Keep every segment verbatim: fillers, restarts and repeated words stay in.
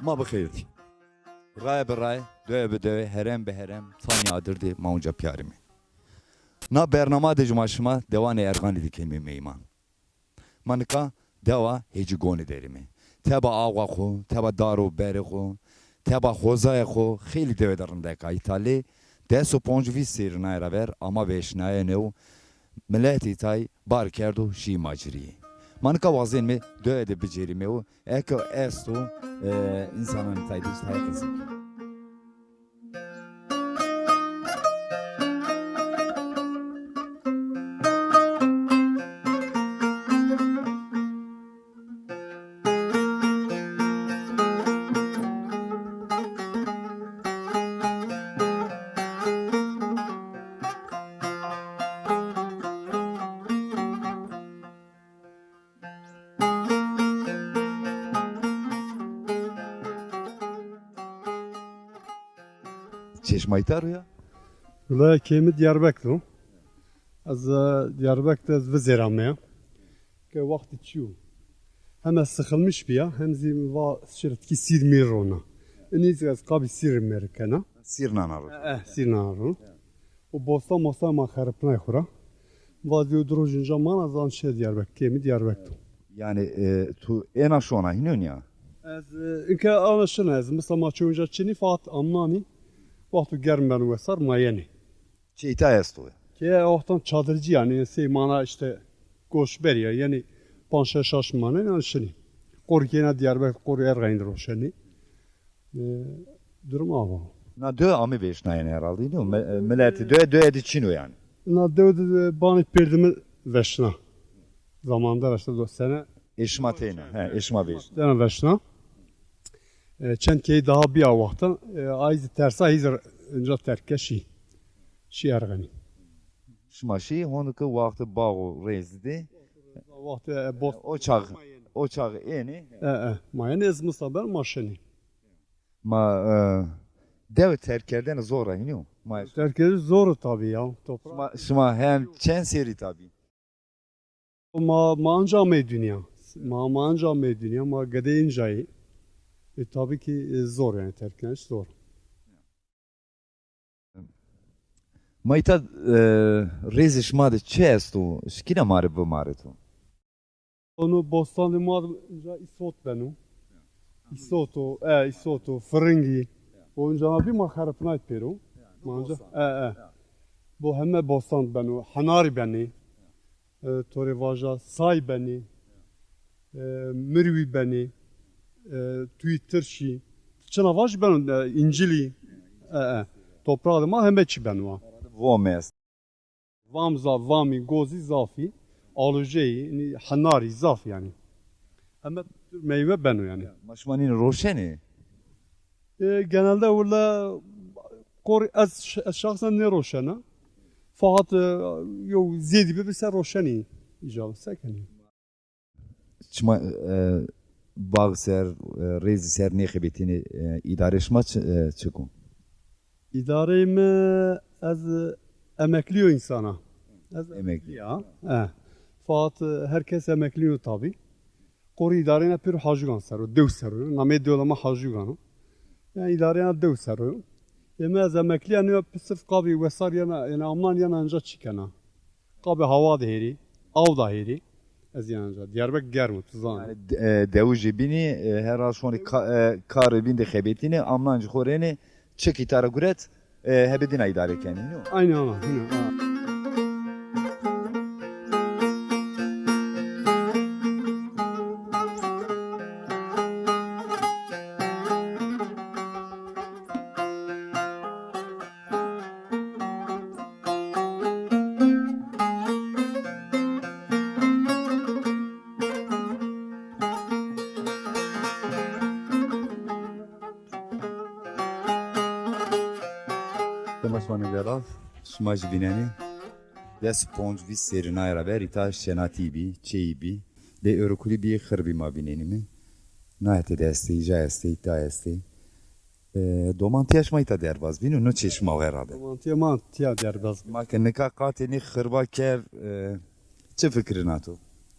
Ma bi xêr dî. Raye bi raye, doye bi doye, herem bi herem, tanî adir de ma unca pîyarîme. Na bernama de jî ma şima dewanê Erxanî de kenîme meyman. Ma nika dewa Hecîgonî derîme. Teba awa xo, teba dar û berê xo, teba xozaya xo xeylî dewe de rindek a. Îta lê des û ponc vîst serî naye ra ver ama veşnayene û miletê îtay bar kerdo şî macirîye. Ma nika wazenîme doye de bicêrîme û eke esto, e, însananê tay de jî tay qesey kenîme. Çeşma îta ro ya? Wela kê mi Diyarbekir o. Ez, e, Diyarbekir de ez vizêrame ya. Ke wextî çî yo. Hem ez sixilmiş bîya, hem zî mi va şiretkî sîr mîr rona. Inî zî ez qabî sîr mêr kena. Sîr nana ro. Eh, eh, sîr nana ro. O bostan mostan ma xeripnay xwu ra. Va zî o di roj inca mana, zan şe Diyarbekir, kê mi Diyarbekir o. Yanî, e, tu êna şona hînûn ya? Ez, e, inke ana şina ez. Misla ma çewinca çinî, fakat amnanî. Wexto germ beno wesar ma yenî. Çê îta esto? Ke o wextan çadircî yanî, sey mana îşte goşberî ya, yanî panc şeş şaş mane yanî şinî. Qorî kêna Diyarbekir, qorî Erxenî de roşenî. E, durum ava. Na dewe amê vêşnayene herhalde, değil mi? Me-, e, mileti dewe, dewe de çin o yanî. Na dewe de banê pêrdimi veşna. Zamanda veşna do sene. Ê şima têna, he, ê şima vêşna. Têna veşna. E, çend key daha bîya wexta, e, ay zî tersa hîzir inca terke şî. Şî Erxenî. Şima şî, honike wextê bax û rêzî de. Wextê, e, bost-, o çax, o çax ênê. E, e, ma yenî ez misla ben ma şenî. Ma, e, dewe terk kerdene zor a, hînî yo? Ma terk kerdene zor o tabî ya. Toprak. Şima, şima hem çend serî tabî? Ma, ma anca amey dinya. Ma, ma anca amey dinya. Ma gedê incayî. E, tabî ki, e, zor yanî terk keniş zor. Ma îta, e, rêzê şima de çi esto? Şikîna ma rê bimarito. Ono bostanê ma de inca îsot beno. Îsot o, e, îsot o, firingî. O inca ma bî ma xeripnayt pêro. Ma inca, e, e. Bo heme bostan beno, henarî benê. E, to rê vaja say benê. E, mirwî benê. E, tuyî tirşî. Çina vaj beno, e, încilî. E, e. Topraxê ma heme çî beno. Vom est. Vam zaf, vamî, gozî zafî, alojeyî, henarî zaf yanî. Heme tür meyve beno yanî. Ya, ma şima nîne roşenê? E, genelde willa qor ez, ez şahsen nêroşena. Fakat, e, yew zêdî bibi ser roşenî îcab, se kenî. Çima, e, bax ser, e, rêzî ser nêxebetînê, e, îdarê şima çi, e, çik o? Îdareyê mi, ez emeklî yo însan a. Ez emeklî ya. E. Fakat, e, her kes emeklî yo tabî. Qorî îdareyna pêro Hacîgan ser o, dew ser o. Nameyê dewla ma Hacîgan o. Yanî îdareyna dew ser o. Ê mi ez emeklî ya, nîya sirf qabî wesar yena, yanî amnan yena inca çî kena. Qabê hawa de hêrî, aw da hêrî. Ez yena ca. Diyarbekir germ o, tu zanî. Yanî, e, dewicê bînî, e, her a şonî ka-, e, karê bîn de xebetînê, amnancî xo rênê, çik îta ra guret, e, hebe dîna îdare kenê. Hîn o? Aynî ana, hîn o, ha. Şima şima nêderaz, şima jî vînenê. Des ponc vîst serî naye ra ver îta şenatî bî, çêyî bî. Lê ewro kulî bî, xirbî ma vînenîme. Na hetê de estê, îja estê, îta estê. E, domantîya şima îta derbaz bîn û no çê şima o herhalde? Domantîya ma tîya derbaz bî. Ma ke nika qatê nê xirba kerd, e, çi fikirîna to?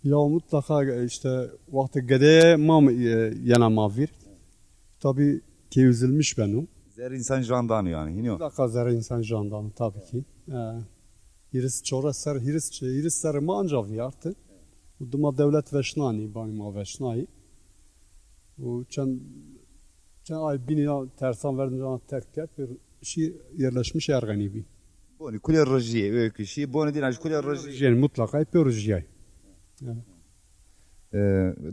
Ya mutlaka, e, îşte wextê gedeye ma, e, yena ma vîr. Tabii ki üzülmüş ben o. Zerrê însan jan dano yanî, hînî yo? Mutlaka zerrê însan jan dano tabii ki. E, hîris çores ser, hîris, hîris serrî ma anca vîyarti. Û dima dewlet veşnanî, banî ma veşnayî. Û çend, çend ay bînî ya tersan verdim cana terk kerd, bir şey yerleşmiş Erxenî bî. Bonî kulê rojîyê, öykü şey, bonî dîna jî kulê rojîyê. Jîyên mutlaka pê rojîyay. Evet. E,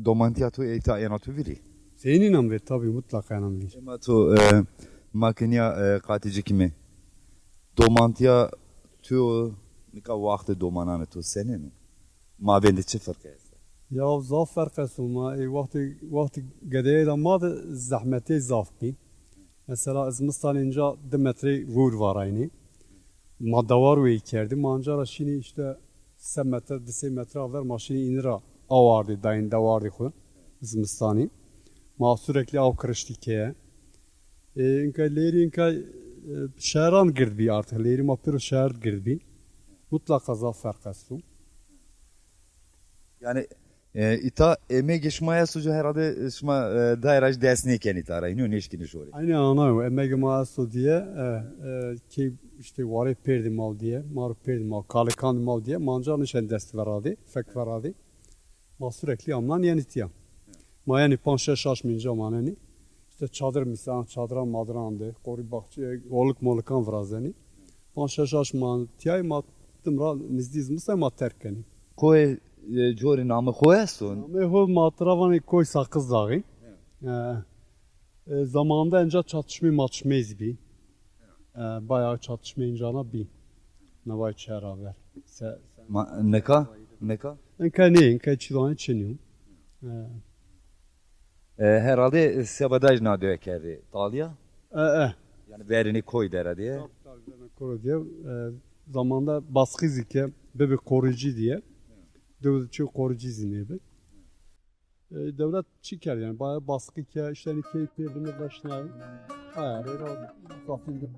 domantiya to ey ta ena to vîrî? Senin inan ve tabii mutlaka inan vîr. Ema to, e, makiniya, e, qatî ci kimê. Domantiya to nika waxtê domananê to senên o? Mabên de çi firqe esta? Ya zaf ferq esto. Ma ê wextê, wextê gedeyê de ma de zehmetê zaf bî. Mesela zimistan înca di metrey vûr varaynî. Ma dewar weyî kerdî. Ma anca ra şînî îşte se metre, di sey metre aver ma şînî înî ra aw ardî, dayîn dewardî xwu zimistanî. Ma sürekli aw kiriştî keye. E, înka lêrî înka, e, şehran gird bî artık. Lêrî ma pêro şehir gird bî. Mutlaka zaf ferq esto. Yanî, e, îta emegê şima esto, herhalde şima, e, daye ra jî dest nêkenî îta ra, hînî yo, nêşkînî şorê. Aynen ana yo, emegê ma esto diye, e, e, key işte warê pêrdî mal diye, ma ro pêrdî mal, kalikandî mal diye, ma anca nişen dest veradî, fek veradî. Ma sürekli amnan yenî tiya. Ma yenî panc şeş aşm înca manenî. İşte çadır mîsan, çadiran madiran de, qorî baxçe, olik molikan virazenî. Panc şeş aşm ma tiyay, ma tim ra nizdî zimistan ma terk kenî. Koyê, e, corê namê xo esto? Namê xo ma tira vanê Koy Saqiz Daxî. E, e, zamanında enca çatışmê matışmê zî bî. E, bayağı çatışmê încana bî. Navay çera ver. Se, se Ma, neka? Neka? Enka nê, enka çî danê çinî yo. E, E, herhalde seba da jî na dewe kerdê talîya. E, e. Yanî verênê koy dera diye. Tabii, tabii, verênê koy diye. E, zamanda baskı zî ke, bibê koruyucu diye. Dewe de çi koruyucu zî nêbi. E, dewlet çi kerd yanî? Bayağı baskı ke, işte hani keyif pê bunu başına. Ha, böyle oldu.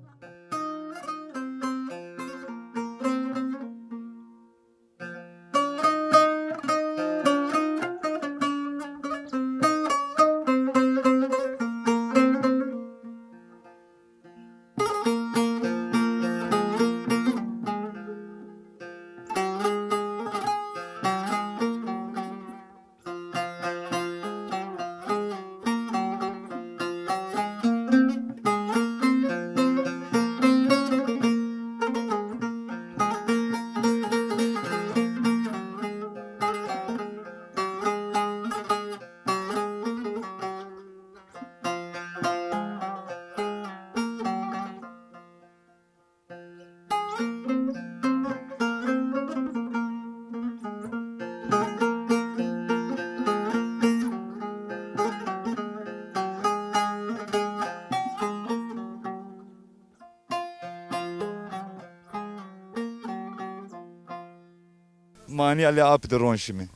Ma nîya lê apî de ron şîme.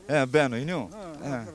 He, beno, înî yo? Ha, ha.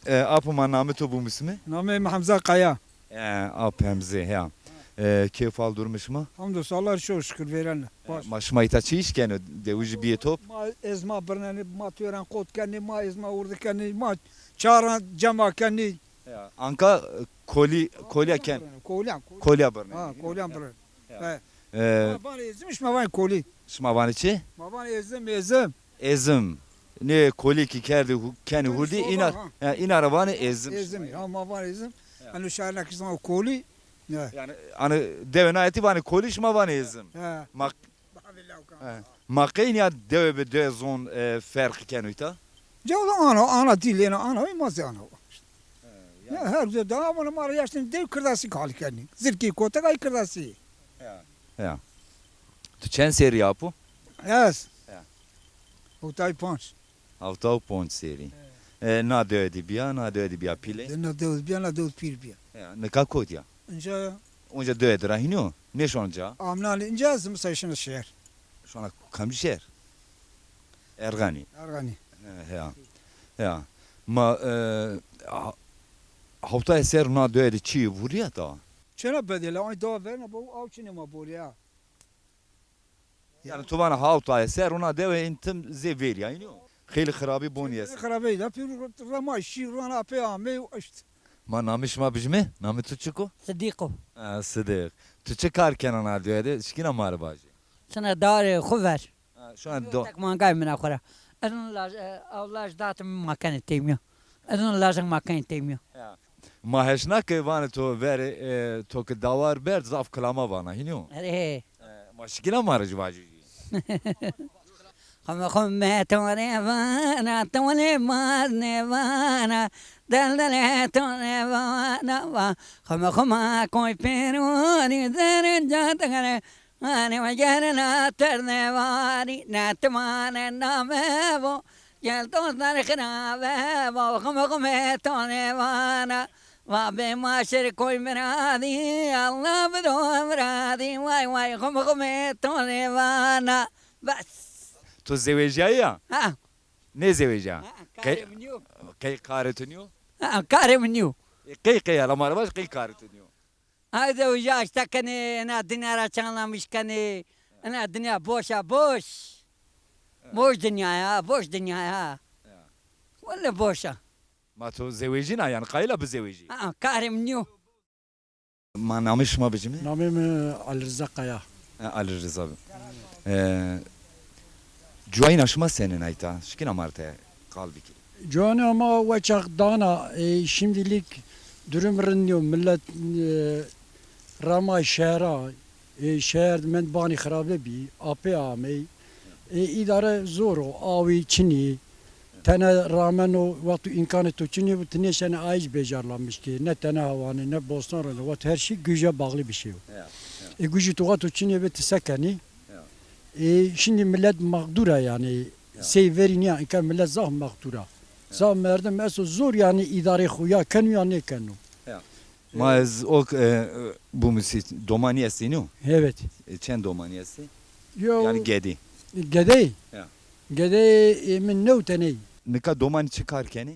E, apo ma, namê to bimusîme? Namê mi Hemza Kaya. E, ap Hemze, ya. E, keyf hal durumê şima? Hamdolsun, Allah çok şükür, vêrene. E, baş. Ma şima îta çi îş kenê? Dewijî bîyê top? Ma ezma birnenê, ma tûyeran qot kenê, ma ezma wurdi kenê, ma çaran cema kenê. Ya, anka, e, kolî, kolîya ken. Kolîyan, kolîyan. Kolîya birnenê. Ha, kolîyan birnenê. Ya. He. E, ma vanê ezim, şima vanê kolî. Şima vanê çi? Ma vanê ezim, ezim. Ezim. Nê kolî kî kerdê hu-, kenê hurdî, îna, ha, îna ra vanê ezim. Ezim, ha, ma vanê ezim. Ya. Eno şarna kî zana kolî. Ya. Yanî, anî dewê na hetî vanê kolî, şima vanê ezim. Ha. Ma, ha. Ma qey nîya dewe bi dewe zon, e, ferq keno îta? Cewda ana, ana dîl ena, ana, ma zî ana. Ya, her de daha bana ma ra yaştın dew kirdasî kalî kenî. Zirkî kotek ay kirdasî. Ya. Ya. Tu çend serrî apo? Ez. Ya. Hewtay panc. Hewta û ponc serrî. E, na dewe de bîya, na dewe de bîya pîle? De na dewe de bîya, na dewe de pîl bîya. Ya, nika kotî ya? Înca ya. Onca dewe de ra hînî yo? Nêşona ca? Amnanê înca, zimistan şina şeher. Şona kamcî şeher? Erxenî. Erxenî. He, he ya. He ya. Ma, e, ha-, hewtay serr na dewe de çî vurîya da? Çina bedele, ay da verna, bu aw çinê ma borîya. Yanî tu vana hewtay serr na dewe în tim zê vêrî ya, înî yo? Xeylî xirabî bonî est. Xirabî da, pîr rema şî, rana pê amey, işte. Ma namê şima bijimê? Namê tu çik o? Sidîq o. Ha, Sidîq. Tu çi kar kena na dewê de? Şikîna ma rê vajî. Şina darê xwu ver. Ha, şina do- Tek mangayê min a xwu ra. Ez in laj, e, ew laj date min ma kenê têmîya. Ez in lajek ma kenê têmîya. Ya. Ma heşna ke vanê to verê, e, to ke dawar berd zaf kilama vana, hînî o? Erê. E, ma şikîna ma rê jî vajî jî. Xome xome to nêvana, to nê ma nêvana, del delê to nêvana va. Xome xome koy pêronî, zerê ca degere, anê we gerina ternê varî, ne timane name vo, gel dostlar xirabe vo, xome xome to nêvana. Va bê ma şêrê koy miradî, Allah bido miradî, way way, xome xome to nêvana. Bes. To zewejîyayî ya? Ha. Nêzewejîya? Ha, karê min nîyo. Qey karê tu nîyo? Ha, karê min nîyo. E, qey qey, hela ma rê vaj, qey karê tu nîyo? Ay zewejîya, işte kenê, ena dinya ra çanlamiş kenê. Ena dinya boş a, boş. Boş dinya ya, boş dinya ya. Ya. Welle boş a. Ma to zewejîna, yanî qayîl a bizewejî? Ha, karê min nîyo. Ma namê şima bijimê? Namê mi Ali Rıza Kaya. Ha, Ali Rıza bi. E, cuwayîna şima senên a îta? Şikîna ma rê te qal bikî. Cuwayîna ma weçax dana, e, şimdilik durum rind nîyo. Millet, e, rama şehra, e, şehir mend banî xirabe bî, apê amey. E, îdare zor o, awî çinî. Tene rameno, wexto îmkanê to çinê bi, ti nêşenê ayîj bejarlamiş kê. Ne tene hewanê, ne bostan rende, wexto her şey güce bağlı bir şey o. Ya, ya. E, gücü to wexto çinê bi, ti se kenî? Ya. E, şimdi millet mağdur a yanî. Ya. Sey verî nîya, înka millet zaf mağdur a. Ya. Zaf merdim esto zor yanî îdarê xo ya keno ya nêkeno. Ya. Ma ez ok, e, e, bimûsî, domanî estê nîyo? Evet. E, çend domanî estê? Yo. Yanî gedî. Gedey? Ya. Gedey, e, min new teney. Nika domanî çi kar kenê?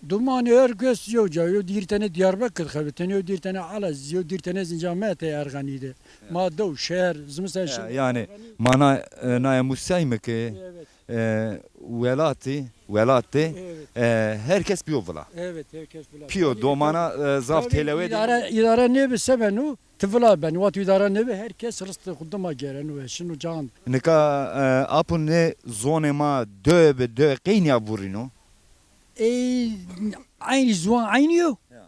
Domanî her kes yew ca, yew dîr tenê Diyarbekir xebitên, yew dîr tenê Elez, yew dîr tenê Zincametê Erxenî de. Ya. Ma dew, şehr, zimistan şi. Ya, yanî, mana, e, naye musay mi ki? Evet. E, welatî, welat de, evet, e, her kes pîyo vila. Evet, her kes vila. Pîyo, tabii, domana, e, zaf, tabii, têlewe de. Îdare, îdare nêbi se beno, ti vila benî. Wexto îdare nêbi, her kes ristê xo dima gereno, şino can. Nika, e, apo nê zonê ma dewe bi dewe qey nîya vurîno? Ey, eynî ziwan eynî yo. Ya.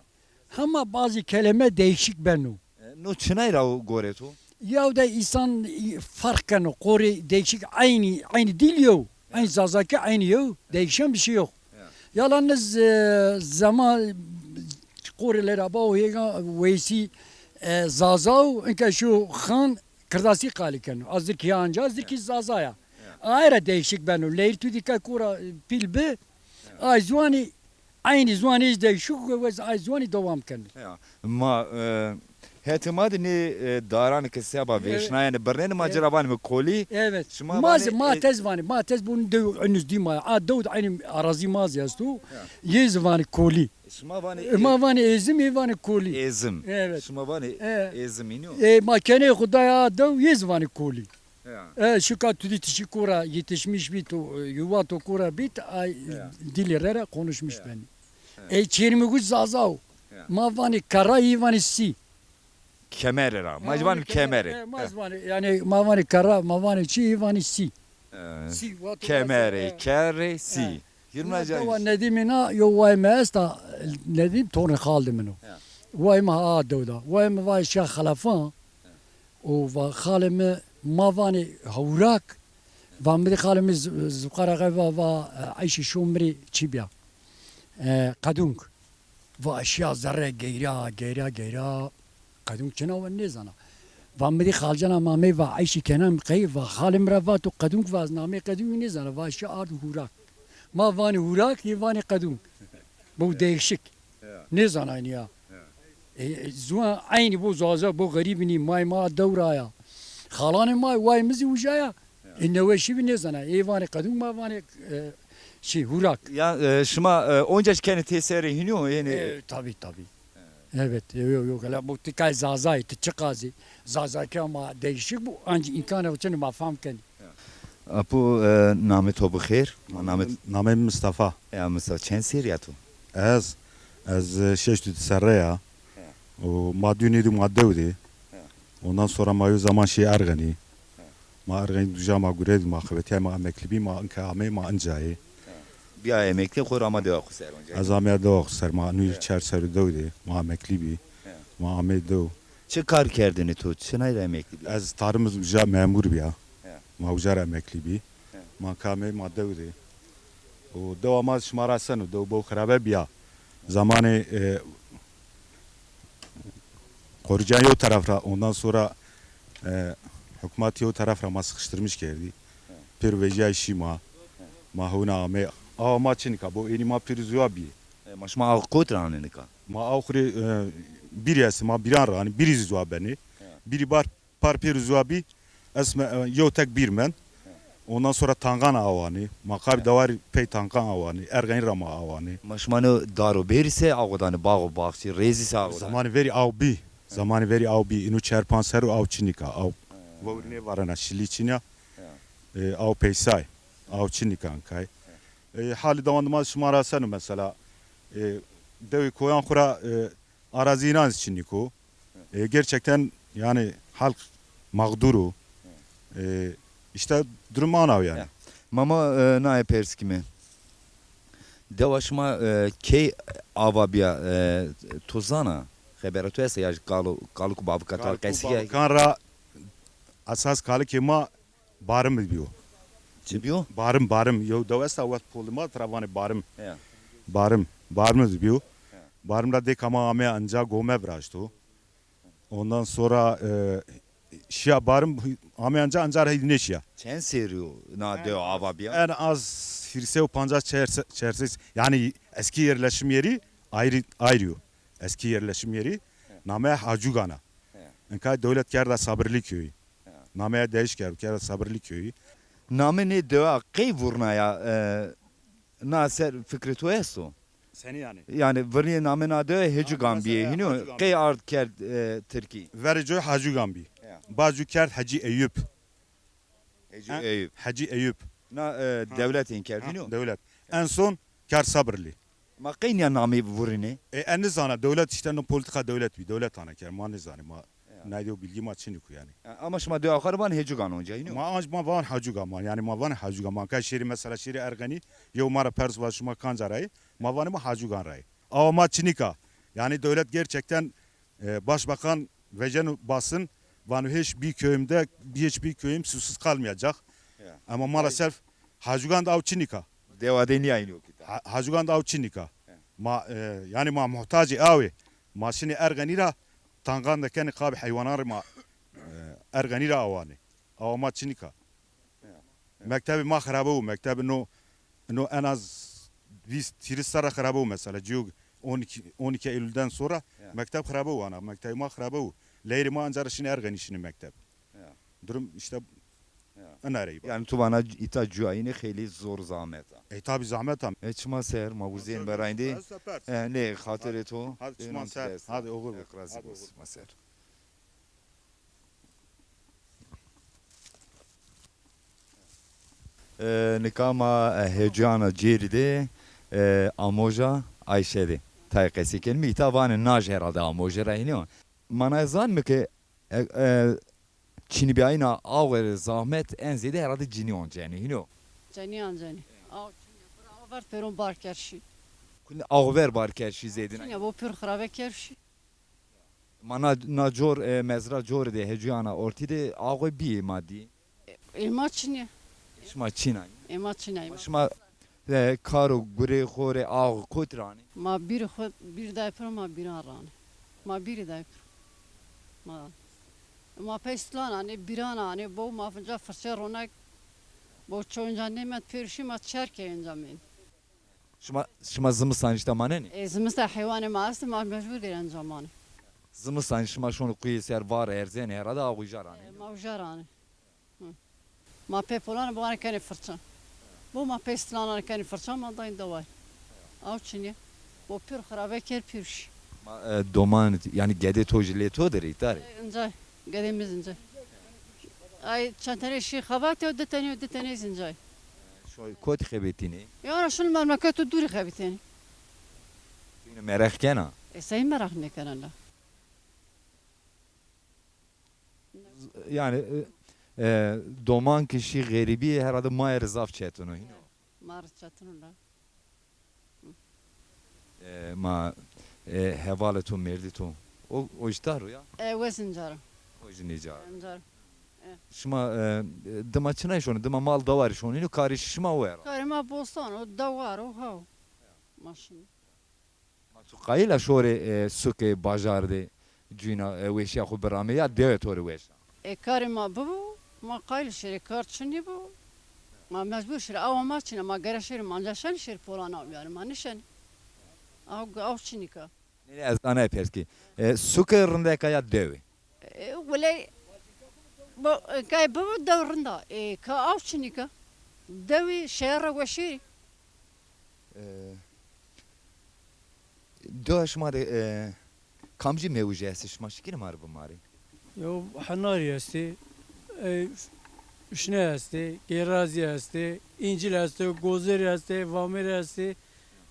Hema bazı kelime değişik beno. E, no çinay ra o gorê to? Yaw de insan, e, fark keno, qorê değişik, aynı, aynı dil yo. Aynı Zazaki aynı yo. Değişen bir şey yok. Ya. Yalnız, e, zaman qorê lera ba o hêga weysi, e, Zaza o, inka şu xan Kirdasî qalî keno. A zirkî ya anca, a zirkî Zaza ya. Ya. Aye ra değişik beno. Leyr tu dîka kura pîl bi, ay ziwanî, eynî ziwanî êj de şuk wez ay ziwanî dewam keno. Ya. Ma, e, hetê ma de nê, e, daran ke seba vêşnayenê birnenê, ma ci ra vanîme kolî. Evet. Şima ma vanê, ma e, tez vanî, ma tez bun dew, henüz dî ma. A dew de eynî arazî ma zî esto. Ya. Yê zî vanî kolî. Şima vanê, e, ma vanê êzim, ê vanê kolî. Êzim. Evet. Şima vanê, e, êzim, înî yo? E, ma kenê xo daya a dew, yê zî vanê kolî. Ya. E, şuka tu dî ti şî kura yetişmiş bî to, e, yuva to kura bît, ay, ya, dilê rê ra konuşmuş, ya, benî. Ya. E, çêrmiguç Zaza o. Ya. Ma vanê kera, yê vanê sî. Kemere ra. Ma zî vanê kemere. E, ma zî vanê, yanî ma vanê kera, ma vanê çi, yê vanê sî. E, sî, wexto kemere, e, kerê, sî. E. Yirmi dewa Nedîmî na, yo wayê mi esta, Nedîm tornê xaldê min o. Ya. Wayê mi ha dew da. Wayê mi vayê şa Xelefan. Û va xalê mi, ma vanê hewrak, va mi dî xalê mi z-, ziqara xo va, va, e, Eyşê şo mi rê çi bîya. E, qedûng. Va şîya zerre geyra, geyra, geyra. Qedûng çina we nêzana. Va mi dî xalcana ma mey va Eyşê kena mi qey, va xalê mi ra va to qedûng va ez nameyê qedûngî nêzana. Va şîya ard hûrak. Ma vanê hûrak, yê vanê qedûng. Bu değişik. Ya. Nêzanaynî ya. Ya. E, e, ziwan eynî bo Zaza, bo xerîbî nî, may ma dew ra ya. Xalanê ma, wayê mi zî uca ya. Ya. E, newe şî bî nêzana. Ê vanê qedûng, ma vanê, e, şey, hûrak. Ya, e, şima, e, onca kenê têserê hînî yo, yanî? E, tabii, tabii. Evet, yo, yo, yo, gela bu tikay Zazayî, ti çiqazî. Zazakîya ma değişik bu, ancî îmkanê xo çinî ma fam kenî. Apo, e, namê to bi xêr? Ma namê... Namê mi Mistefa. Ya Mistefa, çend serrî ya to? Ez? Ez, e, şeşt û di serre ya. He. O, ma dû nêdî ma dew dê. He. Ondan sonra ma yo zaman şî Erxenî. He. Ma Erxenî duja ma gure dî, ma xebetîyay, ma emeklî bî, ma inke amey, ma incayê. He. Bîya emeklî xo ra ma dewa xo ser onca. Ez amey dewa xo ser, ma nû çar ser û dew dê, ma emeklî bî. He. Ma amey dew. Çi kar kerdinî to? Çinay ra emeklî bî? Ez tarım uca memur bîya. He. Ma uca ra emeklî bî. He. Ma kamê ma dew dê. O dewa ma şima ra seno, dew bew xirabe bîya. Zamanê, e, Korucan yew taraf ra, ondan sonra, e, hukmat yew taraf ra ma sıkıştırmış kerdî. He. Pêro vejîyay şî ma. He. Ma hewna amê. Awa ma çinika bo, ênî ma pêro ziwa bîyê. E, ma şima aw kot ra anê nika? Ma aw xwu rê, e, bîrî estê, ma bîran ra anê, bîrî zî ziwa benê. He. Bîrî bar par pêro ziwa bî, ez me, e, yew tek bîr mend. Ondan sonra Tangan awanî, ma qabî dewarî pey Tangan awanî, Erxenî ra ma awanî. Ma şima no dar û bêrî se aw danî, bax û baxçî, rêzî se aw danî? Zamanê verî aw bî. Zamanê verî aw bî. Îno çar panc serr o aw çinîka, aw. Vewr nêvarena, şilî çinîya. E, aw peysay, aw çinîka ankay. E, halî dewandima şima ra seno mesela. E, dewê koyan xwu ra, e, arazî înan zî çinîko. E, gerçekten yani halk mağdur o. E, işte durum ana yani. Ya. Mama, e, naye pers kime. Dewa şima, e, key ava bîya, e, to zana? Xebera to esta ya kalo, kalik û bavika ta qesî ya? Kalik û bavikan ra esas kalikê ma Barim bîyo. Çi bîyo? Barim, Barim. Yew dew esta wet polê ma tira vanê Barim. Ya. Barim. Barim de bîyo. Ya. Barim ra dêka ma amê anca gome viraşto. Ondan sonra, e, şiya Barim amê anca, anca ra heydi nêşiya. Çend serrî yo na dew ava bîya? En az hîrsê û pancas çer-, çersês. Yani eski yerleşim yeri ayrı, ayrı yo. Eski yerleşim yeri. Ya. Name Hacugan a. Ya. Inka dewlet kerda Sabirli köyü. Ya. Nameya değiş kerd, kerda Sabirli köyü. Namê nê dewa qey vurnaya, e, na ser fikrê to esto? Senî yani? Yani vurnîyê namê na dewa Hecûgan bîyê. Hînî yo? Qey ard kerd, e, tirkî? Verê coy Hecûgan bî. Ya. Bacû kerd Hecî Eyüp. Hecî Eyüp. Hecî Eyüp. Na, e, dewlet ên kerd, hînî yo? Dewlet. En son kerd Sabirli. Ma qey nîya namê vurînê? E, e, nizana, dewlet işte no politika dewlet bî, dewlet ana kerd, ma nizanê, ma nayde o bilgi ma çinî ku yani. Ya, ama şima dewa xo ra van Hecûgan onca, hînî yo? Ma anc ma van Hecûgan ma, yani ma van Hecûgan ma. Ka şêrî mesela şêrî Erxenî, yew ma ra pers va şima kanca ra yê, ma vanê ma Hecûgan ra yê. Awa ma çinîka. Yani dewlet gerçekten, e, başbakan veceno basın, vano hiç bir köyümde, hiçbir köyüm susuz kalmayacak. Ya. Ama maalesef Hacıgan de aw çinîka. Dewa de nîya hînî yo kî ta. Ha-, Hacıgan de aw çinîka. Ya. Ma, e, yani ma muhtacê aw ê. Ma şinê Erxenî ra tangan de kenê qabê heywanan rê ma, e, Erxenî ra awanê. Awa ma çinîka. Ya. Mektebê ma xirabe wo. Mektebê no, no en az vîst tîrîs serre xirabe wo mesela. Cîyo on iki, on iki Eylül'den sonra mekteb xirabe wo ana. Mektebê ma xirabe wo. Leyrê ma anca ra şinê Erxenî şinê mekteb. Ya. Durum işte ina rey ba. Yani tu vana îta cuya yînê xeylê zor zahmet a. E, tabi zahmet a. E, çima ser, ma uzên berayndê. E, nê, xatirê to. Hadi çima ser. Hadi oxir bo. Razî bo. Ma ser. E, nika ma, e, hêcana cêrî de, e, amoja Ayşe de tayê qesey kenîme. Îta vanê naj herhalde amoje ra hînî yo. Manaya zanîme ke, e, e, çinîbîyayîna awe rê zahmet en zêde herhalde cinî oncenê hînî yo. Cinî ancenê. Aw çinî. Pira aw ver pêron bar kerşî. Kunde aw ver bar kerşî zêdîna. Çinî bo pir xirabe kerşî. Ma na, na cor, e, mezra corî de hecuyana ortî de axwe bîyê ma dî. E, ma çinî. Şima çîna? E, ma çîna. Ma şima, e, kar û gurê xo rê ax kot ra anê? Ma bîrî xo, bîr day piro ma bîran ra anê. Ma bîrî day piro. Ma, ma pey stilan anê, bîran anê, bo ma finca firçe ronek, bo çoyunca nêmet pêrişî ma çer key inca mên. Şima, şima zimistan îşte manenê? E, zimistan heywanê ma estê, ma mecbur dêr enca manê. Zimistan şima şonê quyê ser var erzenê herhalde ax uja ra anê. E, ma uja ra anê. Hı. Ma pê polanê biwanê kenê firçin. Bo ma pê stilananê kenê firçin, ma dayîn deway. Aw çinî. Bo pir xirabe kerd pir şî. Ma, e, doman, yani gedê to jî lê to der îta rê? E, inca, gedê mi zî inca. Ay çend tenê şî xebatî, di tenê, di tenê zî inca. Şoy kotî xebetînê? Ya, şinî memleketo dûrî xebetînê. Mereq kena? E, sey mereq nêkena la. Yani, e, e, doman ki şî xerîbî herhalde ma rê zaf çetin o, hîno? Ma rê çetin o la. E, ma, e, hevalê to, mêrdî to. O, o îşta ro ya? E, wes inca ro. O jî nîca ro. Inca ro. E. Şima, e, dima çinay şonî? Dima mal dawarî şonî, karê şima wer a? Karê ma bostan o, dawar o, haw. Ma şinî. Ma tu qayîl a şorê, e, suke, bajar de cuyna, e, weşîya xo biramê ya dewe to rê weş a? E, karê ma bibo, ma qayîl şêrê, kar çinî bo. Ma mecbur şêrê, awa ma çin a, ma gere şêrê, ma anca şenî şêrê polan aw, yanî ma nêşenî. Aw, aw çinî ka. Nê, ez danay pers kî. E, suke rindek a ya dewe? E, wele, bo, e, kay bibo dew rind a. E, ka aw çinî ka. Dewî şehir ra weşî. E, dewa şima de, e, kamcî mewicî estê, şima şikîne ma rê bimarê? Yo, henarî estê, e, uşne estê, gêrazî estê, încîl estê, gozêrî estê, vamêrî estê.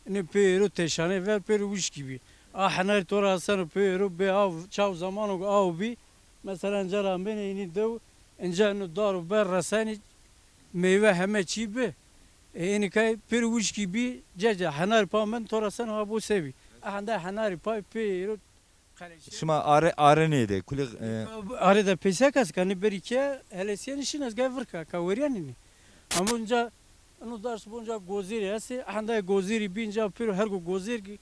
Inê pêro teşanê ver, pêro wişkî bî. A henarî to ra aseno pêro bê aw, çaw zamano aw bî. Mesela inca ra amêne inî dew, inca ino dar û ber resenî, meywe heme çî bi. E, inî kay pêro wişkî bî, ce ce henarî pa mend, to ra aseno ha bo se bî. A hende henarî pay pêro Şima are, are nêdê, kulî, e, are de peyse kes, kanî berî ke helesîyenî şin, ez gay vir ka, ka werîyenî nî. Ama inca, ino dars bo inca gozêrî estê, henda gozêrî bî inca pêro hergo gozêr ki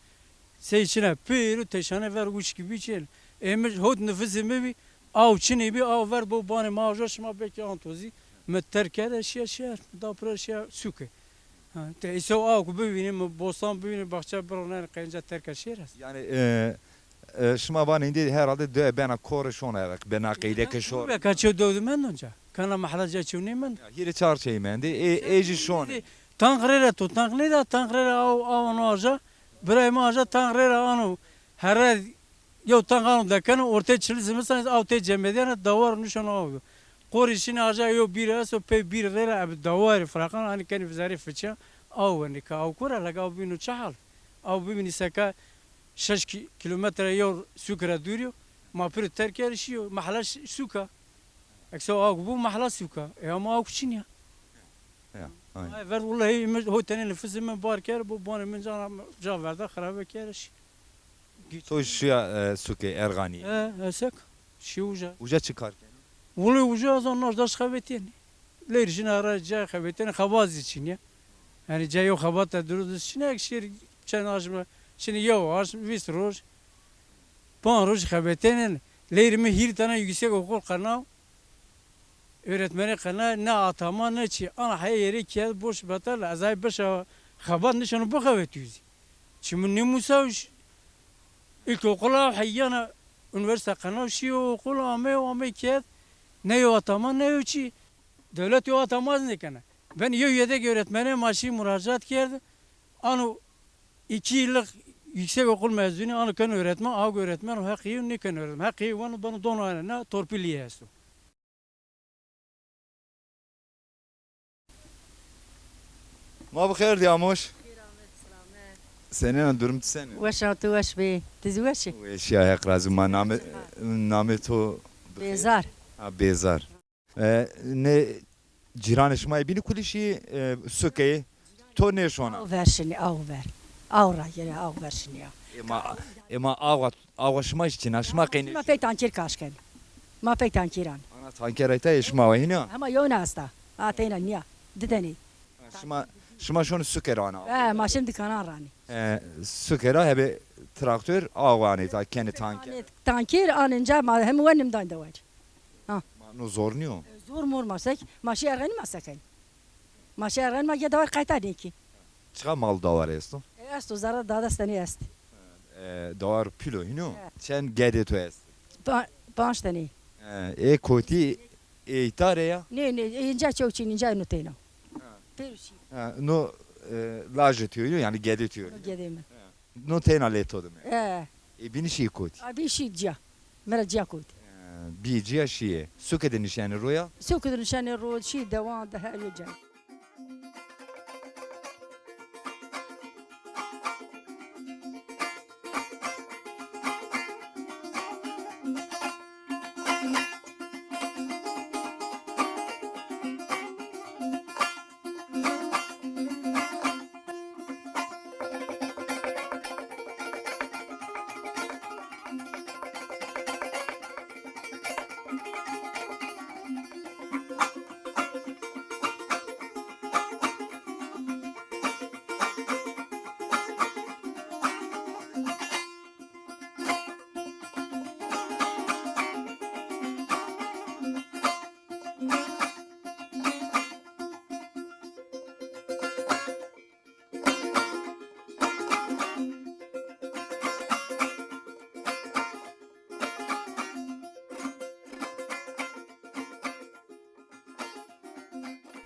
sey çine, pêro teşane ver wişkî bî çin. Ê mi hot nifisê mi bî, aw çinê bî, aw ver bo banê ma aja, şima belkî anto zî. Mi terk kerde şiye şehir, mi da pira şiye suke. Ha, te îso aw ku bivînî, mi bostan bivînî, baxçe bironenî, qenca terka şêr est. Yani, e, e, şima vanê îndî herhalde dewe bena kore şona, bena qeydeke şor. Beka çew dew de mendo ca. Kana mehla ca çew nêmendo. Ya, hîrê çar çey mendê, ê, ê jî şonê. Tanq rê ra to, tanq nêda, tanq rê ra aw, aw ano aja. Birayê ma aja tanq rê ra ano. Herre Yew tank ano dekeno, ortê çili zimistan aw tê cemedîyena, dawar nuşeno aw do. Qorî şinî aja yew bîr esto, pey bîr rê ra ebe dawarî firaqan, hanî kenî vizarê fiçîya, aw wenê. Ka aw kura lega aw bîno çi hal? Aw bibînî seka şeş kî-, kîlometre yew sûk ra dûrî yo. Ma piro terk kerî şîyo. Mehla ş-, sûk a. Ekse aw bû mehla sûk a. E ama aw çinî ya. Ya, aynen. Ay, ver wulahî mi ho tenê nifisê mi bar kerd, bo banê mi ca, ca verda xirabe kerd şî. To şiya, e, suke Erxanî? E, esek. Şî uca. Uca çi kar kenî? Wulê uca ez naş daş xebetîyenî. Lêr jina ra cay xebetîyenî, xebat zî çinî ya. Yanî cay yew xebat de duru duz çinî, ek şêr çend aşme, çinî yew aşm, vîst roj. Panc roj xebetênên. Lêr mi hîrê tena yüksek okul qenaw. Öğretmenê qena ne atama ne çi. Ana heye yerê kerd boş betal. Ez ay beşa xebat nişeno bixebetîyo zî. Çimû nêmusa ş-, ilkokula heyana üniversite qena şîyo okul ame ame kerd. Ne yo atama ne yo çi. Dewlet yo atama zî nêkena. Ben yew yedek öğretmenê ma şî muracaat kerd. Ano iki yıllık yüksek okul mezunî, ano ken öğretmen, aw öğretmen o, heqî yo nêken öğretmen. Heqî yo weno beno dono ene, ne torpilî esto. Ma bi xêr dî Amoş. Xêr amed, selamet. Senên a, durum ti senên? Weş a, tu weş bî. Ti zî weş î? Weşîya, Heq razî ma. Name, namê to bi xêr? Bêzar. Ha, Bêzar. E, nê cîranê şima yê bînî kulî şî, e, sukeyê to nêşona? Aw ver şinî, aw ver. Aw ra yere, aw ver şinî ya. Ema, ema awa, awa şima jî çin a, şima qey nêşonê? Ma pey tanker kaş kenî. Ma pey tanker anî. Ana tanker ayta yê şima wa hîna? Hema yewna esta. Ha, teyna nîya. Di tenî. Ha, şima, şima şonî suke ra ana? E, ma şin dikanan ra anî. E, suke ra hebe traktor awa anê ta kenê tanker. Anê tanker anê ca ma hem wenim dan dewacî. Ha. Ma no zor nîyo? Zor mor ma sek, ma şî Erxenî ma sekenî. Ma şî Erxenî ma ge dawar qayta nêkî. Çiqa mal dawar esto? E, esto, zerre dades tenî est. E, dawar pîl o hîno? E. Çend gedê to est? Pa-, panc tenî. E, ê kotî ê îta rê ya? Nê, nê, ê înca çew çin, înca ino teyna. Ha. Pêro şî. Ha, no, e, lajê to yo, yanî gedê to yo? No gedê mi. No teyna lê to dime. E. Ê bînî şî kotî? A bî şî cîya. Mi ra cîya kotî. E, bî cîya şîyê. Suke de nişenê ro ya? Suke de nişenê ro, şî dewan de her yo cay.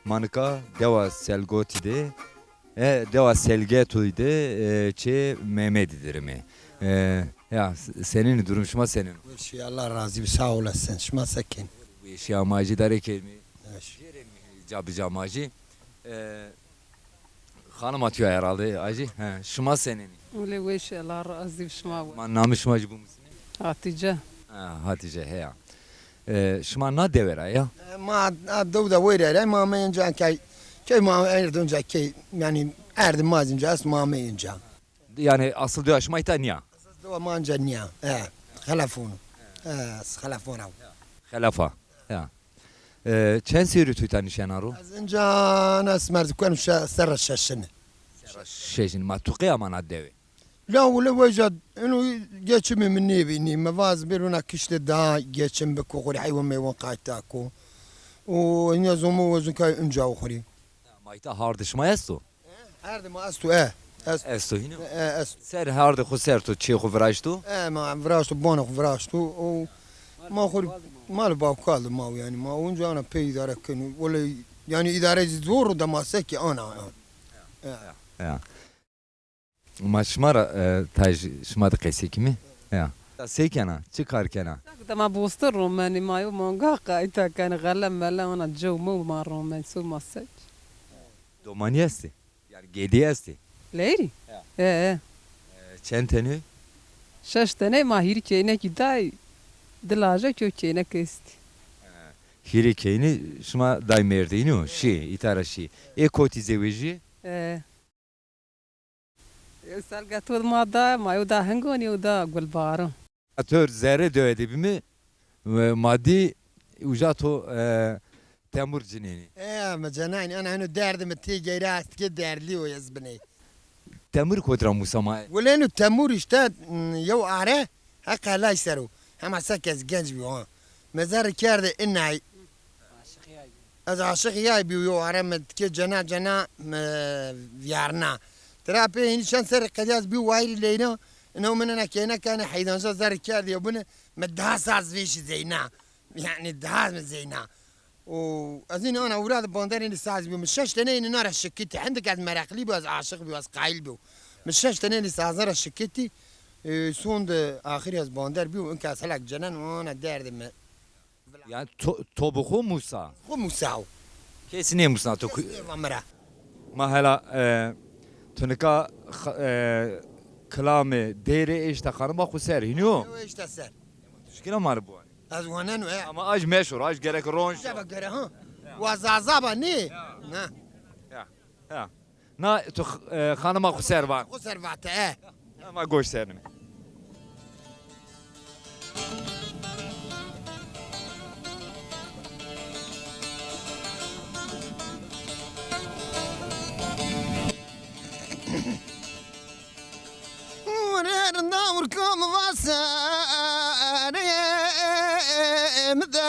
Ma nika dewa Selgotî de, e, dewa Selgetoyî de, e, çê Memedî dirimê. E, ya, s-, senîn durum, şima senîn? Weşî, Allah razî bi, sağ olasın. Şima sekin? Weşî, ama jî darê kermî. Weş. Ca bi ca ma jî. E, Xanima tu ya herhalde, ajî. He, şima senenî? Wele weş, Allah razî bi şima. Ma namê şima jî bimusine? Hatice. Ha, Hatice, heya. E, şima na dewe ra ya? E, ma a dew de wêre ra, ma ame inca key, key ma erdê inca key, yani erdê ma inca est, ma ame inca. Yani asıl dewa şima îta niya? Asıl dewa ma inca niya. E, Xelefon o. E, Xelefon o. Xelefa. Ya. E, çend serrî tu îta nişena ro? Ez inca na merdiken şe-, serra şeşine. Serra şeşine. Ma tu qey amana dewe? La wele weja ino geçimê mi nêbînî. Mi vaz bêro na kişte daha geçim biko, xo rê heywan meywan qayta ko. O inya zomo wezun kay inca xo rê. Ma îta hardê şima esto? Hardê ma esto, e. Esto. Esto hîno? E, e, esto. Ser hardê xo ser to, çê xo viraşto? E, ma viraşto, bana xo viraşto. O ma xo mal bawkal de ma, yani ma onca ana pê îdare keno. Wele yani îdare zor de ma seki ana. Ya. Ya. Ma şima ra, e, tay şima de qesey kimî? Ya. Sey kena? Çi kar kena? De ma boste romenî, ma yo manga qayta kenî, xele mele ana cew mew ma romen, so ma sek. Domanî estê? Yani gedî estê? Leyrî? Ya. E, e. E, çend tenî? Şeş tenî, ma hîrî keynekî day, di lajek yo keynek estî. E, hîrê keynî şima day mêrdînî yo, şî, îta ra şî. Ê kotî zewejî? E. Yo Selgeto ma da, ma yo da Hingon, yo da Gulbaran. Ator zerrê dewe de bîme, e, ma dî uca to, e, temur cinenî. E, mi cenayn, ana heno derdê mi têgeyra est ke derdlî o ez biney. Temur kotî ra musa ma? Wele heno temur îşte, m, yew are, heq helay ser o. Hema sek ez genc bîyo ha. Mi zerrî kerde inay. Ez aşiq yay bîyo, yo are mi tikê cena cena mi vîyarna. Tira pê hînî çend serrî qedîya ez bîyo wayîrî leyna. Ino min ena keyne kane heydanca zerrî kerdî yo bine, mi daha saz vêşî zeyna. Yani daha mi zeyna. O ez hînî ana ewra de bander hînî saz bîyo. Mi şeş tene hînî na ra şikitî. Hindik ez mereqlî bîyo, ez aşiq bîyo, ez qayîl bîyo. Mi şeş tene hînî sazan ra şikitî. E, son de axirî ez bander bîyo. Inka ez helak cenen ana derdê mi. Yani to, to bi xo musa? Xo musa o. Kes nêmusna to ku- Kes nêva mi ra. Ma hela, e, tu nika xa-, e, kilamê deyrê eşta xanima xo ser, hînî yo? Yo, eşta ser. Tu şikîna ma rê biwanî. Ez waneno, e. Ama aj meşhur, aj gerek ronc. Ceba gere, ha. Wa Zaza ba nê? Ya. Ne. Ya. Ya. Na tu x-, e, xanima xo ser van. Xo ser vate, e. Ama goş ser nime. Rê rinda urka mi va serê mi de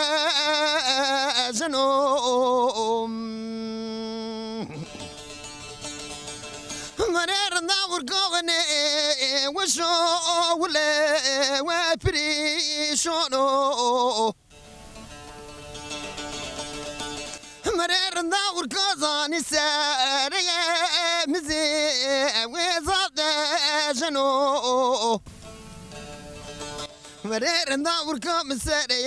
jeno. Merê rinda xurka xo nê weşo wile we pirîşon o. Merê rinda xurka zanî serê mi zê we zaf dejeno. Verê rinda urka mi serê,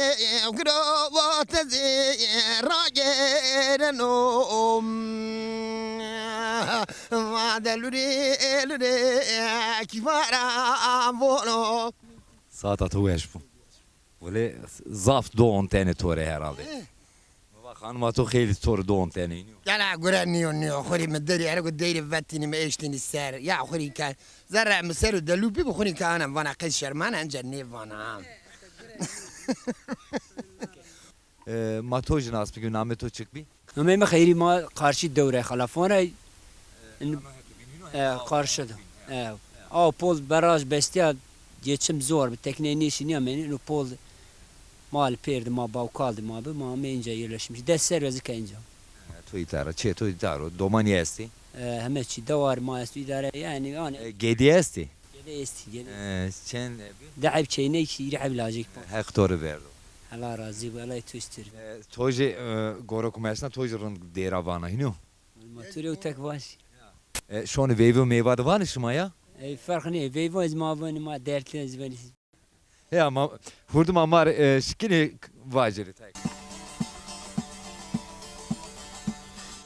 giro va tezê ragereno. Va de lurê, lurê, kîvara voro. Saeta to weş bo. Wele zaf do ontene to rê herhalde. Eh. Baba, xanima to xeylî to rê do ontene, nîyo? Gela gure nîyo, nîyo. Xurî mi derî, ere go deyrê vetînî mi eştînî ser. Ya xurî ke zerre mi ser û delû bî, bi xurî ke ana vana qey şermana, ence nêvana. E, ma to jî nas bikî, namê to çik bî? Namê mi Xeyrî, ma qarşî dewre Xelefon ra. E, qarşî de. E, a pol beraj bestîya, geçim zor bi, tekneyê nêşînîya menî, ino pol mal pêr de ma, bawkal de ma bi, ma amê inca yerleşmiş. Des serr ez ke inca. E, to îta ra, çê to îta ro, domanî estî? E, heme çî, dewar ma esto, îdare, yani, yani. E, gedî estî? Gedî estî, gedî. E, çend, e, bi? Di heb çeynek, hîrê heb lajek. Heq to rê verdo. Allah razî bo, Allah tu stir. E, to jî, e, goro ku mi eşna to jî rind dêra vana, hînî yo? Ma tu rê tek vaş. E, şonî veyve û meyva de vanê şima ya? Ey ferq nê, veyva ez ma vanî, ma dertli ez vanî. He ama hurduma ma rê, e, şikînê vajêrê tek.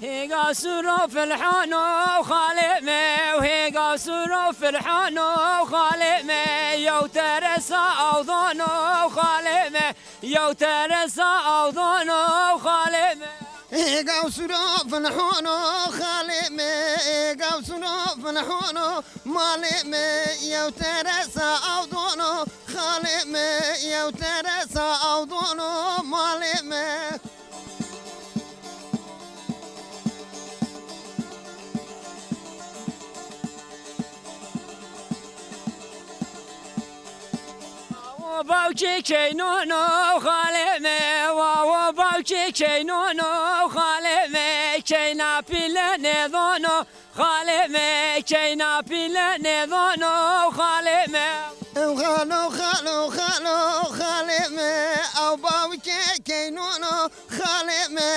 Hêga suro filhano xalê me, hêga suro filhano xalê me, yew teresa awdono xalê me, yew teresa awdono xalê me. Hêga suro filhano xalê me, hêga suro filhano malê me, yew teresa awdono xalê me, yew teresa awdono malê me. Wawo bawkê keynono xalê me, wawo bawkê keynono xalê me, keyna pîle nêdono xalê me, keyna pîle nêdono xalê me. Ew xalo, xalo, xalo, xalê me, aw bawkê keynono xalê me,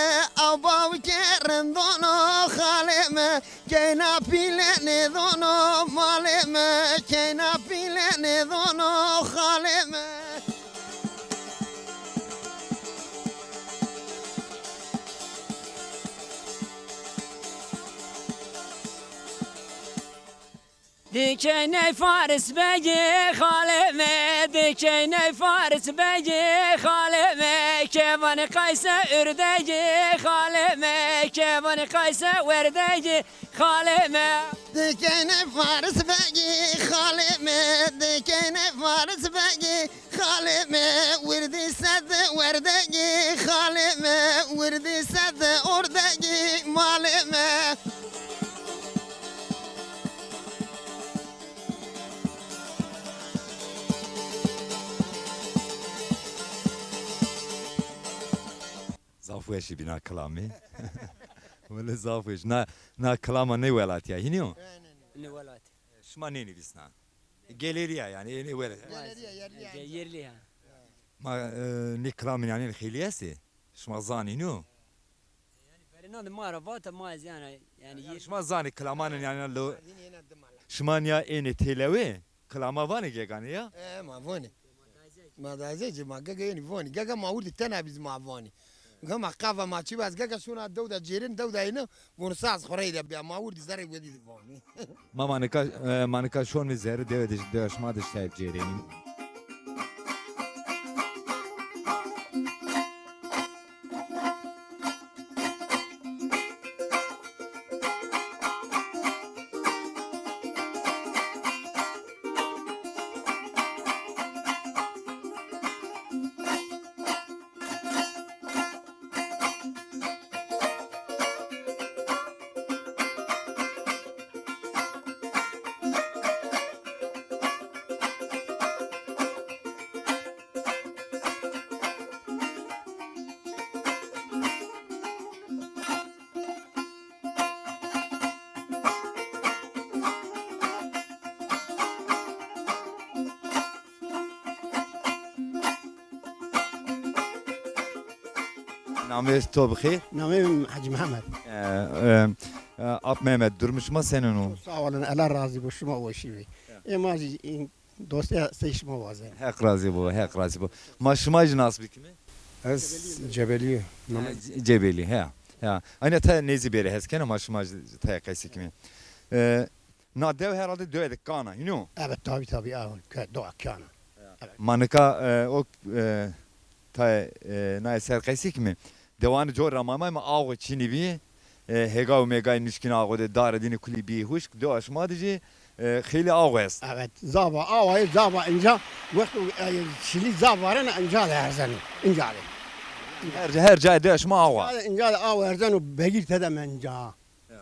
aw bawkê rindono xalê me, keyna pîle nêdono malê me, keyna pîle nêdono xalê me. Di keyney Faris Begî xalê me, di keyney Faris Begî xalê me, kevanî qayse urdegî xalê me, kevanî qayse werdegî xalê me. Di keyney Faris Begî xalê me, di keyney Faris Begî xalê me, wirdî sed werdegî xalê me, wirdî sed ordegî malê me. Zaf weşî bî na kilamî. Wele zaf weş. Na, na kilama nê welatî ya, hînî yo? Ne welat. Şima nênivîsna? Gelêrî ya yanî, ê nê were. Gelêrî ya, yerlî ya. Ge-, yerlî ya. Ma, e, nê kilamî yanî xeylî estê? Şima zanî nîyo? Yanî verênan de ma ra vate ma ez yanî, yanî. Yanî şima zanî kilamanên yanî lo-, şima nîya ênê têlewê, kilama vanê geganê ya? E, ma vanê. Ma dazê ci, ma gege ênî vanî. Gege ma wirdî tena bî zî ma vanî. Gama qava ma çî baz gege şuna dewda cêrên dewda êno. Vûn saz xo reyde bîya, ma wirdî zerrê wedî di vanî. Ma, ma nika, e, ma nika şonî zerrê dewe de, dewa şima de ştayb cêrênî. Namê to bi xêr? Namê min Hecî Mihemed. E, e, e, Ap Mehmet, durumê şima senên o? Sağ olun, Allah razî bo, şima weşî bê. Ya. Ê ma jî, ê, dostiya sey şima wazenê. Heq razî bo, Heq razî bo. Ma şima jî nas bikimî? Ez Cebelî yo. Ha, Ce-, Cebelî, he. Ya. Aynen taya nêzî bêrê hes kena, ma şima jî taya qesî kimî. E, Na dew herhalde dewe de kan a, hînî? Evet, tabii, tabii, evet, ke-, dewa kan a. Evet. Ma nika, e, o, e, tayê, e, naye ser qeysê kimî. Dewanê cor ra ma may ma ağo çinî bî. E, hêga û mêgay nişkîn ağo de dare dînî kulî bî huşk. Dewa şima de jî, e, xeylî ağo est. Evet, zava ağo, zava inca, wext, e, çilî zaf varena inca de erzeno. Inca de. Her, her cayê dewa şima ağo a. Inca de, inca de ağo erzeno, begîr tede men inca. Ya.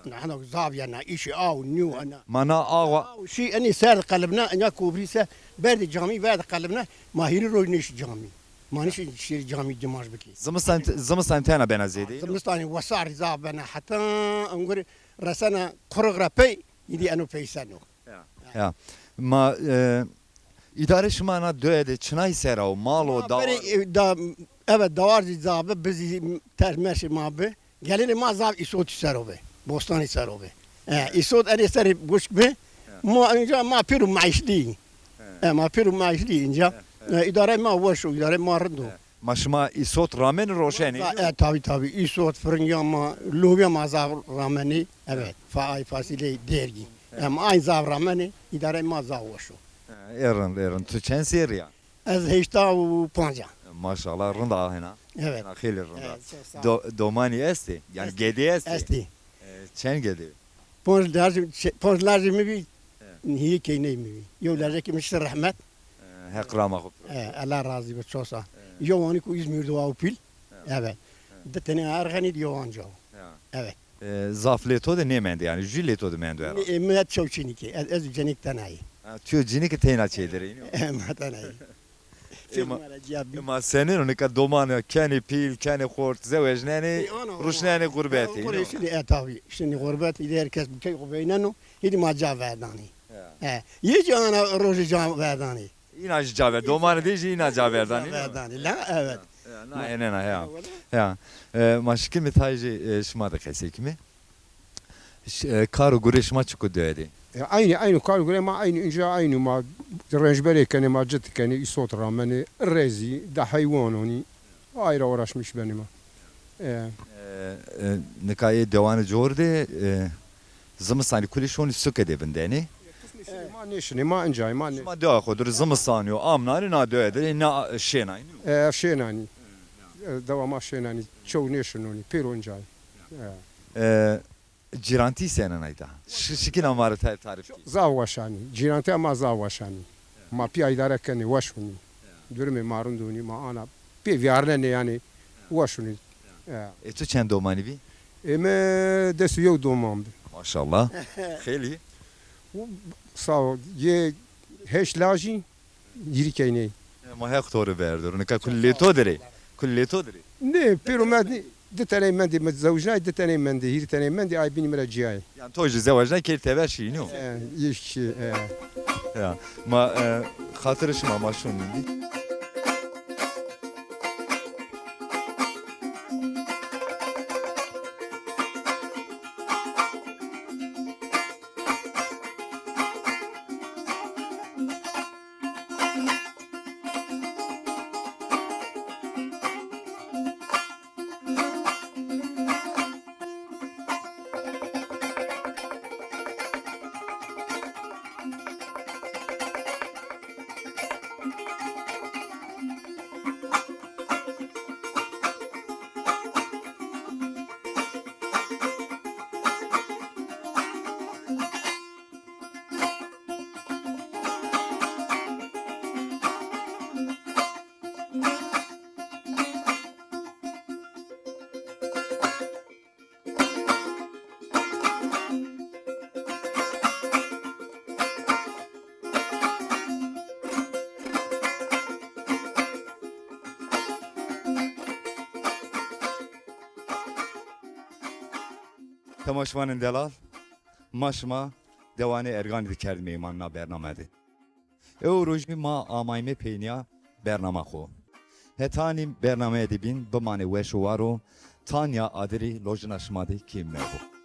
Na heno zaf ya na, îşî aw nîyo ena. Ma na awa. Aw şî enî ser qelibna, ena kobrî se berdî camî verdî qelibna, ma hîrî roj nêşî camî. Ma nêşî şêrî camî dimaj bikî. Zimistan, zimistan tena bena zêdî? Zimistanî wesarî zaf bena, heta engurî resena quruxî ra pey, îdî eno peyseno. Ya. Ya. Ma, e, îdare şima na doye de çinay ser a o, mal o, dawa? Berê, e, da, Evet, dawar zî zaf bi, bi zî termeşê ma bi. Gelênê ma zaf îsotî ser o bi. Bostanî ser o bi. E, îsot enê serê buşk bi. Ma înca ma pêro meîşlî. E, ma pêro meîşlî înca. E, îdareyê ma weş o, îdareyê ma rind o. Ma şima îsot ramenî roşenî? E, tabî, tabî. Îsot, firinga ma, lobya ma zaf ramenî. Evet. Fa-, ay fasîleyê dergî. E, ma ayn zaf ramenî, îdareyê ma zaf weş o. E, ê rind, ê rind. Tu çend serrî ya? Ez heşta û panc a. Maşallah, rind a hena. Evet. Hena xeylê rind a. Evet, çok sağ ol. Do-, domanî estê? Yanî gedê estê? Estê. E, çend gedê? Panc lajê, çe-, panc lajê mi bî, hîrê keyneyê mi bî. Yew lajekî mi şi rehmet. E, Heq rama xo piro. E, Allah razî bi, çosa. Yew anî ku Îzmîr de wa û pîl. Evet. Di tenê Erxenî de, yew anca. Evet. E, zaf lê to de nêmendê, yanî jû lê to de mendo era? Nê, e, mi het çew çênî ke, ez, ez û cenîk tena yî. Ha, tu yo cinîke teyna çêdire înî yo? E, ma tena yî. Ema, ema senên o nika doman ya, kenê pîl, kenê xort, zewejnenê, ruşnenê xurbetî, înî yo? Şinî, e, tabî. Şinî xurbet, îdî her kes bi key xo veyneno, hîdî ma ca verdanê. Ya. E, yê ca ana rojê ca verdanê. Îna jî ca ver-, domanê dê jî îna ca verdanê, înî yo? Verdanê, la, evet. Ya, na enena, ya. Ya. E, ma şikîme tayê jî, e, şima de qesey kîme. Ş-, e, kar û gurê şima çik o dewe de? E, eynî, eynî kar û gurê ma eynî, înca eynî ma rencberê kenê, ma cit kenê, îsot ramenê, rezî, de heywanonî, ayra uğraşmış benê ma. E. E, e, nika ê dewanê cor de, e, zimistanî kulî şonî suke de vindenê? Qismê şinê ma nêşinê, ma incayê, ma nê. Şima dewa xo dir zimistan yo, amnanî na dewe dir, na şênanî? E, şênanî. E, dewa ma şênanî, çew nêşinonî, pêro incayê. E. E, cîrantî senên ayda? Şi-, şikîna ma rê ta-, tarîf kî. Zaf weş anî. Cîrantîya ma zaf weş anî. Ma pîya îdare kenê, weş onî. Durumê ma rind onî, ma ana pê vîyarnenê yanî weş onî. Ya. E, tu çend domanî bî? Ê mi des û yew doman bi. Maşallah. Xeylî. Sağ ol. Yê heşt lajî, hîrê keyneyî. E, ma Heq to rê verdo. Nika kul lê to dir ê. Kul lê to dir ê. Nê, pêro mendî, di teney mendî, mi zewicnayî, di teney mendî, hîrê teney mendî, ay bînî mi ra cîyayê. Yanî to jî zewecnay kerd teber şî, înî yo? E, yê şî, e. Ya, ma, e, xatirê şima ma şûn vindî. Temaşevanên delal, ma şima dewanê Erganî de kerd meyman na bername de. Ewro jî ma amayme peynîya bernama xo. Hetanî bernameyê de bîn, bimanê weş û war o, Tanya Adirî lojina şima de kêm merdo.